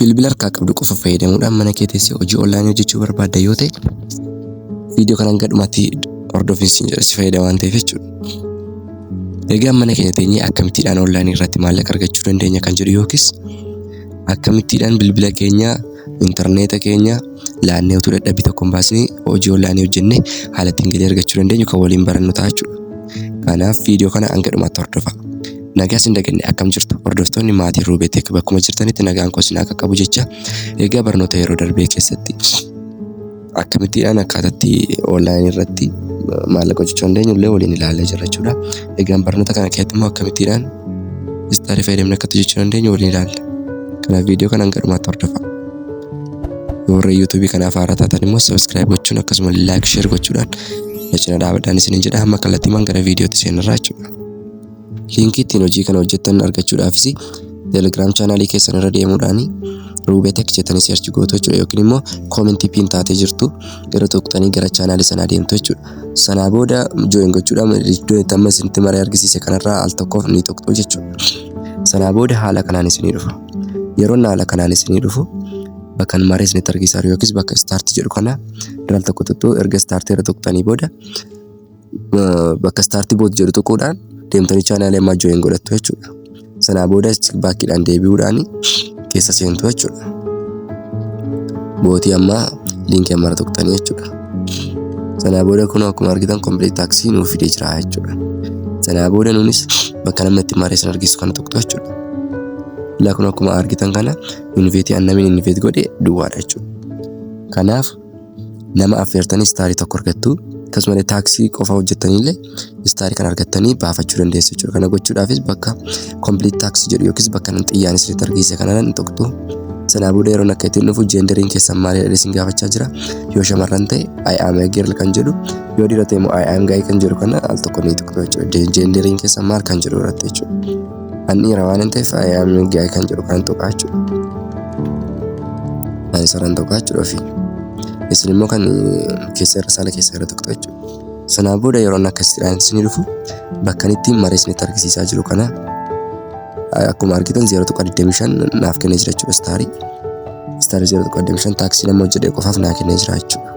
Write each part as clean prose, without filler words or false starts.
Bilbila harkaa qabdu qofa fayyadamuudhaan mana kee teessee hojii onlaayinii hojjechuu barbaadda yoo ta'e, viidiyoo kana hanga dhumaatti hordofiin siin jedha, si fayyada waan ta'eef jechuudha. Egaa mana keenya teenyee akkamittiidhaan onlaayinii irratti maallaqa argachuu dandeenya kan jedhu yookiis akkamittiidhaan bilbila keenya intarneeta keenya laannee utuu dadhabbii tokko hin baasne hojii onlaayinii hojjennee haala ittiin galii argachuu dandeenyu kan waliin barannu ta'a jechuudha. Kanaaf viidiyoo kana hanga dhumaatti hordofaa. Nagaa isin daganne, akkam jirtu hordoftoonni maatii Ruubeetek? Bakkuma jirtanitti nagaan koo isin haa qaqqabu jecha, egaa barnoota yeroo darbee keessatti akkamittiidhaan akkaataatti onlaayinii irratti maallaqa hojjechuu dandeenyu illee waliin ilaallee jirra jechuudha. Egaan barnoota kana keessatti immoo akkamittiidhaan istaarii fayyadamne akkatti hojjechuu dandeenyu waliin ilaalla. Kanaaf viidiyoo kana hanga dhumaatti hordofaa. Warra yuutuubii kanaaf haaraa taatan immoo subscribe gochuun, akkasuma like, share gochuudhaan na cina dhaabadhaan isiniin jedha. Hamma kallattiimaan gara viidiyootti seenarraa jechuudha. Liinkii ittiin hojii kana hojjettan argachuudhaafis Telegram chaanaalii keessan irra deemuudhaan Ruubetek jettanii search gootu jechuudha, yookiin immoo koomentii pin taatee jirtu gara tuqxanii gara chaanaalii sanaa deemtu jechuudha. Sanaa booda join gochuudhaan iddoo itti amma isinitti maree argisiise kanarraa al tokkoof ni tuqxu jechuudha. Sanaa booda haala kanaan isinii dhufa. Yeroo inni haala kanaan isinii dhufu, bakka maree isinitti argisiisaa jiru yookiis bakka start jedhu kana irra al tokko tuqxu. Erga start irra tuqxanii booda bakka start bot jedhu tuquudhaan deemtanii chaanaalii ammaa join godhattu jechuudha. Sanaa booda baakkiidhaan deebi'uudhaan keessa seentu jechuudha. Bootii ammaa liinkii ammaa irra tuqxanii jechuudha. Sanaa booda kun akkuma argitan complete task nuuf fidee jira jechuudha. Sanaa booda nunis bakka namni itti maree san argisu kana tuqxu jechuudha. Ilaa, kun akkuma argitan kana invite annamiin invite godhe duwwaadha jechuudha. Kanaaf nama affeertanii istaarii tokko argattu. Akkasumallee taaksii qofa hojjettaniillee istaarii kan argattanii baafachuu dandeessu jechuudha. Kana gochuudhaafis bakka complete task jedhu yookiis bakka nan xiyyaan isinitti argisiise kana ni tuqxu. Sanaa booda yeroon akka ittiin dhufu jenderiin keessan maalidha isin gaafachaa jira. Yoo shamarran ta'e "I am a girl" kan jedhu, yoo dhiira ta'e immoo "I am guy" kan jedhu kana al tokko ni tuqxu jechuudha. Jenderiin keessan maal kan jedhu irratti jechuudha. An dhiira waan hin ta'eef "I am a guy" kan jedhu kan tuqaa jechuudha. Ani saraan tuqaa jechuudha ofii. Isin immoo kan keessa irra saala keessa irra tuqxu jechuudha. Sanaa booda yeroon akkasitti isinii dhufu, bakka inni maree isinitti argisiisaa jiru kana akkuma argitan 0.25 naaf kennee jira jechuudha istaarii. Istaarii 0.25 taaksii nama hojjedhe qofaaf naa kennee jira jechuudha.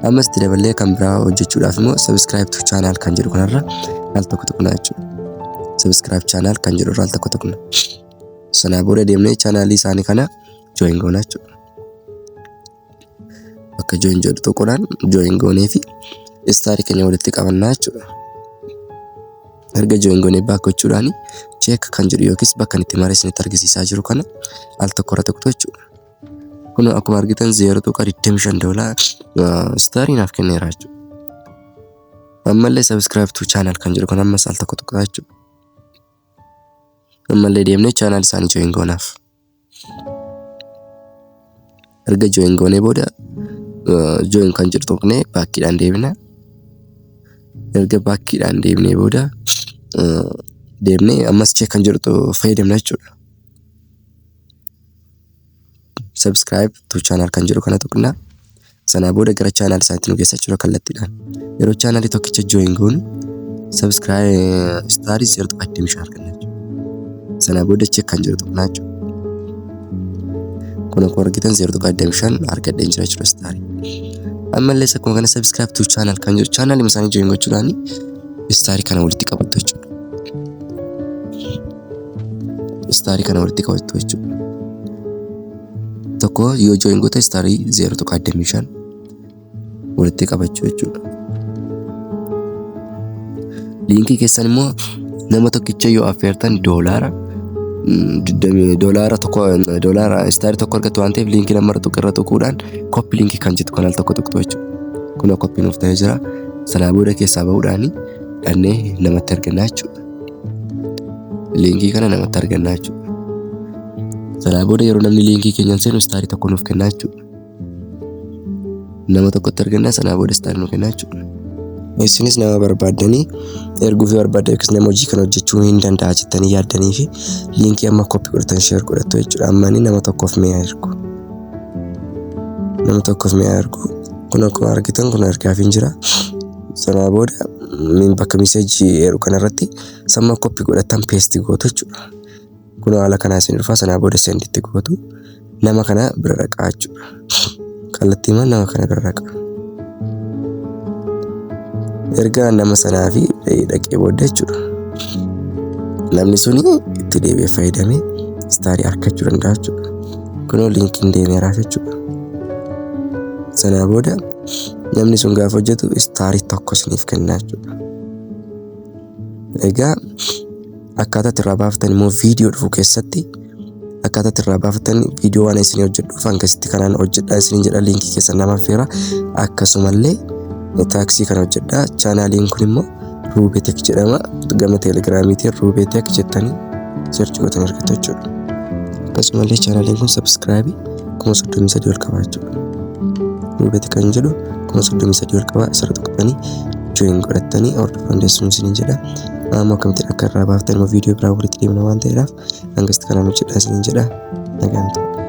Ammas itti daballee kan biraa hojjechuudhaaf immoo subscribe to channel kan jedhu kanarra al tokko tuqna jechuudha. Subscribe channel kan jedhu irra al tokko tuqna. Sanaa booda deemnee chaanaalii isaanii kana join goona jechuudha. Bakka join jedhu tuquudhaan join goonee fi istaarii keenya walitti qabannaa jechuudha. Erga join goonee back gochuudhaan check kan jedhu yookiis bakka itti maree isinitti argisiisaa jiru kana al tokko irra tuqxu jechuudha. Kun akkuma argitan 0.25 doolaa istaarii naaf kenneera jechuudha. Ammallee subscribe to channel kan jedhu kan ammas al tokko tuqxaa jechuudha. Ammallee deemnee channel isaanii join goonaaf. Erga join goonee booda join kan jedhu tuqnee baakkiidhaan deebina. Erga baakkiidhaan deebinee booda deemnee ammas check kan jedhu fayyadamna jechuudha. Subscribe to channel kan jedhu kana tuqna. Sanaa booda gara channel isaaniitti nu geessa jechuudha kallattiidhaan. Yeroo chaanaalii tokkicha join goonu subscribe istaarii 0.25 arganna jechuudha. Sanaa booda check kan jedhu tuqna jechuudha. Kun akkuma argitan 0.25 argadheen jira jechuudha istaarii. Ammallee akkuma kana subscribe to channel kan jedhu chaanaalii isaanii join gochuudhaan istaarii kana walitti qabattu jechuudha. Istaarii kana walitti qabattu jechuudha. Tokko yoo join goote istaarii 0.25 walitti qabachuu jechuudha. Liinkii keessan immoo nama tokkicha yoo affeertan doolaara 1, doolaara istaarii 1 argattu waan ta'eef, liinkii nama irra tuquudhaan copy link kan jettu kan al tokko tuqxu jechuudha. Kun copy nuuf ta'ee jira. Sanaa booda keessaa bahuudhaan dhannee namatti argannaa jechuudha. Liinkii kana namatti argannaa jechuudha. Sanaa booda yeroo namni liinkii keenyaan seenu istaarii 1 nuuf kennaa jechuudha. Nama tokkotti argannaa, sanaa booda istaarii nuuf kennaa jechuudha. Isinis nama barbaaddanii erguu fi barbaaddan yookiis nama hojii kana hojjechuu hin danda'a jettanii yaaddanii fi liinkii amma copy godhatan share godhattu jechuudha. Amma inni nama tokkoof mi'a ergu. Nama tokkoof mi'a ergu. Kun akkuma argitan kun ergaaf hin jira. Sanaa booda bakka message eeru kanarratti samma copy godhatan paste gootu jechuudha. Kun haala kanaa isin dhufa. Sanaa booda send itti gootu. Nama kana bira dhaqaa jechuudha. Kallattiimaan nama kana bira dhaqa. Erga nama sanaa fi dhaqee booda jechuudha. Namni suni itti deebi'ee fayyadamee starii argachuu danda'a jechuudha. Kunoo linkiin deemeeraaf jechuudha. Sanaa booda namni sun gaafa hojjetu starii 1 isiniif kenna jechuudha. Egaa akkaataa itti irraa baafatan immoo viidiyoo dhufu keessatti akkaataa itti irraa baafatan viidiyoo waan isinii hojjedhuuf hangasitti kanaan hojjedhaa isiniin jedha. Linkii keessan namaaf feera. Akkasumallee taskii kana hojjedhaa. Channeliin kun immoo Ruubetek jedhama. Gama Telegramiitiin Ruubetek jettanii search gootanii argattu jechuudha. Akkasumallee channeliin kun subscribe 33,000 ol qaba jechuudha. Ruubetek kan jedhu 33,000 ol qaba. Isarra tuqxanii join godhattanii hordofuu dandeessuun isiniin jedha. Amma akkamittiin akka irraa baaftan immoo viidiyoo biraa walitti deemna waan ta'eedhaaf hangasitti kanaan hojjedhaa isiniin jedha. Nagaan ta'aa.